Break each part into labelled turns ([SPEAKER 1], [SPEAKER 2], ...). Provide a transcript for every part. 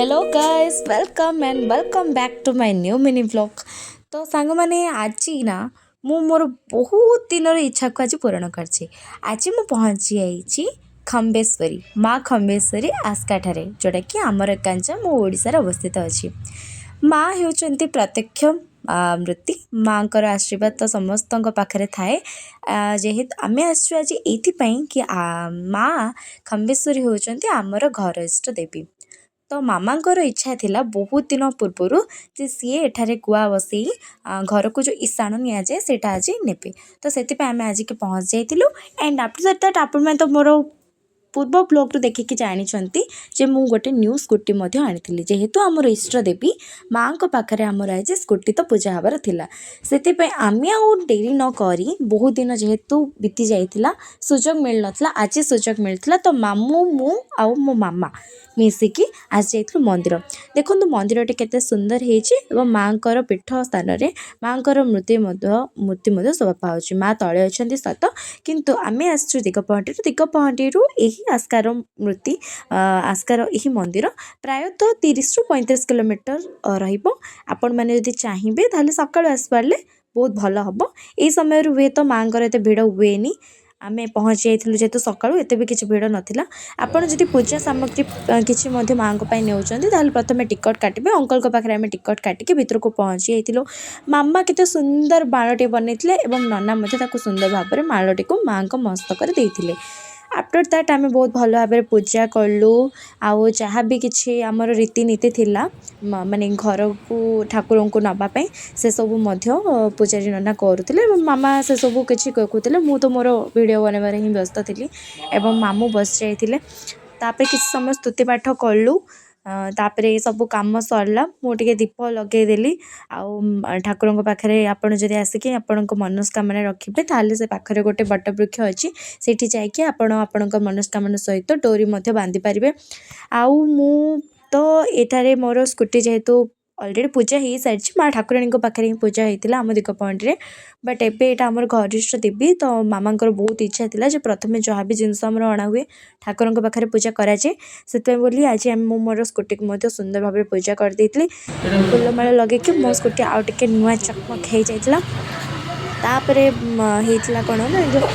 [SPEAKER 1] Hello guys, welcome and welcome back to my new mini vlog। ତ ସାଙ୍ଗମାନେ, ଆଜି ନା ମୁଁ ମୋର ବହୁତ ଦିନର ଇଚ୍ଛାକୁ ଆଜି ପୂରଣ କରିଛି। ଆଜି ମୁଁ ପହଞ୍ଚି ଯାଇଛି ଖମ୍ବେଶ୍ୱରୀ, ମା ଖମ୍ବେଶ୍ୱରୀ ଆସ୍କାଠାରେ, ଯେଉଁଟାକି ଆମର ଗଞ୍ଜାମ ଓ ଓଡ଼ିଶାରେ ଅବସ୍ଥିତ ଅଛି। ମା ହେଉଛନ୍ତି ପ୍ରତ୍ୟକ୍ଷ ମୂର୍ତ୍ତି। ମାଆଙ୍କର ଆଶୀର୍ବାଦ ତ ସମସ୍ତଙ୍କ ପାଖରେ ଥାଏ। ଯେହେତୁ ଆମେ ଆସିଛୁ ଆଜି ଏଇଥିପାଇଁ କି ମା ଖମ୍ବେଶ୍ୱରୀ ହେଉଛନ୍ତି ଆମର ଘର ଇଷ୍ଟ ଦେବୀ। ତ ମାମାଙ୍କର ଇଚ୍ଛା ଥିଲା ବହୁତ ଦିନ ପୂର୍ବରୁ ଯେ ସିଏ ଏଠାରେ ଗୁଆ ବସେଇ ଘରକୁ ଯେଉଁ ଇଶାଣ ନିଆଯାଏ, ସେଇଟା ଆଜି ନେବେ। ତ ସେଥିପାଇଁ ଆମେ ଆଜିକି ପହଞ୍ଚି ଯାଇଥିଲୁ। ଆଣ୍ଡ ଆଫ୍ଟର that, ଆପଣମାନେ ତ ମୋର ପୂର୍ବ ବ୍ଲଗ୍ରୁ ଦେଖିକି ଜାଣିଛନ୍ତି ଯେ ମୁଁ ଗୋଟେ ନ୍ୟୁ ସ୍କୁଟି ମଧ୍ୟ ଆଣିଥିଲି। ଯେହେତୁ ଆମର ଇଷ୍ଟ ଦେବୀ ମାଆଙ୍କ ପାଖରେ ଆମର ଆଜି ସ୍କୁଟି ତ ପୂଜା ହେବାର ଥିଲା, ସେଥିପାଇଁ ଆମେ ଆଉ ଡେରି ନ କରି, ବହୁତ ଦିନ ଯେହେତୁ ବିତି ଯାଇଥିଲା, ସୁଯୋଗ ମିଳିନଥିଲା, ଆଜି ସୁଯୋଗ ମିଳିଥିଲା। ତ ମାମୁଁ, ମୁଁ ଆଉ ମୋ ମାମା ମିଶିକି ଆସିଯାଇଥିଲୁ ମନ୍ଦିର। ଦେଖନ୍ତୁ, ମନ୍ଦିରଟି କେତେ ସୁନ୍ଦର ହେଇଛି ଏବଂ ମାଆଙ୍କର ପୀଠ ସ୍ଥାନରେ ମାଆଙ୍କର ମୂର୍ତ୍ତି ମଧ୍ୟ ଶୋଭା ପାଉଛି। ମା ତଳେ ଅଛନ୍ତି ସତ, କିନ୍ତୁ ଆମେ ଆସିଛୁ ଦିଗପହଣ୍ଡିରୁ। ଦିଗପହଣ୍ଡିରୁ ଏହି ଆସ୍କାର ମୂର୍ତ୍ତି, ଆସ୍କାର ଏହି ମନ୍ଦିର ପ୍ରାୟତଃ 30ରୁ 35 କିଲୋମିଟର ରହିବ। ଆପଣମାନେ ଯଦି ଚାହିଁବେ, ତାହେଲେ ସକାଳୁ ଆସିପାରିଲେ ବହୁତ ଭଲ ହେବ। ଏଇ ସମୟରୁ ହୁଏତ ମାଆଙ୍କର ଏତେ ଭିଡ଼ ହୁଏନି। ଆମେ ପହଞ୍ଚି ଯାଇଥିଲୁ ଯେହେତୁ ସକାଳୁ, ଏତେ ବି କିଛି ଭିଡ଼ ନଥିଲା। ଆପଣ ଯଦି ପୂଜା ସାମଗ୍ରୀ କିଛି ମଧ୍ୟ ମାଆଙ୍କ ପାଇଁ ନେଉଛନ୍ତି, ତାହେଲେ ପ୍ରଥମେ ଟିକଟ କାଟିବେ। ଅଙ୍କଲଙ୍କ ପାଖରେ ଆମେ ଟିକଟ କାଟିକି ଭିତରକୁ ପହଞ୍ଚି ଯାଇଥିଲୁ। ମାମା କେତେ ସୁନ୍ଦର ମାଳଟି ବନେଇଥିଲେ ଏବଂ ନନା ମଧ୍ୟ ତାକୁ ସୁନ୍ଦର ଭାବରେ ମାଳଟିକୁ ମାଆଙ୍କ ମସ୍ତକରେ ଦେଇଥିଲେ। ଆଫ୍ଟର that, ଆମେ ବହୁତ ଭଲ ଭାବରେ ପୂଜା କଲୁ ଆଉ ଯାହା ବି କିଛି ଆମର ରୀତିନୀତି ଥିଲା, ମାନେ ଘରକୁ ଠାକୁରଙ୍କୁ ନେବା ପାଇଁ, ସେସବୁ ମଧ୍ୟ ପୂଜାରୀ ନନା କରୁଥିଲେ ଏବଂ ମାମା ସେସବୁ କିଛି କହୁଥିଲେ। ମୁଁ ତ ମୋର ଭିଡ଼ିଓ ବନେଇବାରେ ହିଁ ବ୍ୟସ୍ତ ଥିଲି ଏବଂ ମାମୁଁ ବସିଯାଇଥିଲେ। ତାପରେ କିଛି ସମୟ ସ୍ତୁତି ପାଠ କଲୁ। ତାପରେ ସବୁ କାମ ସରିଲା। ମୁଁ ଟିକେ ଦୀପ ଲଗେଇଦେଲି। ଆଉ ଠାକୁରଙ୍କ ପାଖରେ ଆପଣ ଯଦି ଆସିକି ଆପଣଙ୍କ ମନସ୍କାମନା ରଖିବେ, ତାହେଲେ ସେ ପାଖରେ ଗୋଟେ ବଟବୃକ୍ଷ ଅଛି, ସେଇଠି ଯାଇକି ଆପଣ ଆପଣଙ୍କ ମନସ୍କାମନା ସହିତ ଡୋରି ମଧ୍ୟ ବାନ୍ଧି ପାରିବେ। ଆଉ ମୁଁ ତ ଏଠାରେ ମୋର ସ୍କୁଟି ଯେହେତୁ ଅଲରେଡ଼ି ପୂଜା ହେଇସାରିଛି, ମା ଠାକୁରାଣୀଙ୍କ ପାଖରେ ହିଁ ପୂଜା ହେଇଥିଲା ଆମ ଦିଗପହଣ୍ଡିରେ, ବଟ୍ ଏବେ ଏଇଟା ଆମର ଘରିଷ୍ଠ ଦେବୀ। ତ ମାମାଙ୍କର ବହୁତ ଇଚ୍ଛା ଥିଲା ଯେ ପ୍ରଥମେ ଯାହା ବି ଜିନିଷ ଆମର ଅଣାହୁଏ, ଠାକୁରଙ୍କ ପାଖରେ ପୂଜା କରାଯାଏ। ସେଥିପାଇଁ ବୋଲି ଆଜି ମୁଁ ମୋର ସ୍କୁଟିକୁ ମଧ୍ୟ ସୁନ୍ଦର ଭାବରେ ପୂଜା କରିଦେଇଥିଲି। ଫୁଲମାଳ ଲଗେଇକି ମୋ ସ୍କୁଟି ଆଉ ଟିକେ ନୂଆ ଚକମକ ହେଇଯାଇଥିଲା। ତାପରେ ହେଇଥିଲା କ'ଣ ନା, ଯେଉଁ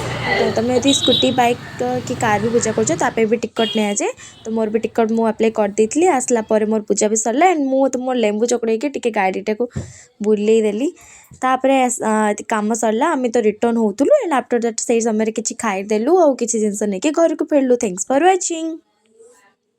[SPEAKER 1] ତୁମେ ଯଦି ସ୍କୁଟି, ବାଇକ୍ କି କାର୍ ବି ପୂଜା କରୁଛ, ତା ପାଇଁ ବି ଟିକଟ୍ ନିଆଯାଏ। ତ ମୋର ବି ଟିକଟ୍ ମୁଁ ଆପ୍ଲାଏ କରିଦେଇଥିଲି। ଆସିଲା ପରେ ମୋର ପୂଜା ବି ସରିଲା ଆଣ୍ଡ ମୁଁ ତ ମୋର ଲେମ୍ବୁ ଚକଡ଼େଇକି ଟିକେ ଗାଡ଼ିଟାକୁ ବୁଲେଇ ଦେଲି। ତାପରେ କାମ ସରିଲା, ଆମେ ତ ରିଟର୍ଣ୍ଣ ହେଉଥିଲୁ। ଆଣ୍ଡ ଆଫ୍ଟର that, ସେଇ ସମୟରେ କିଛି ଖାଇଦେଲୁ ଆଉ କିଛି ଜିନିଷ ନେଇକି ଘରକୁ ଫେରିଲୁ। Thanks for watching.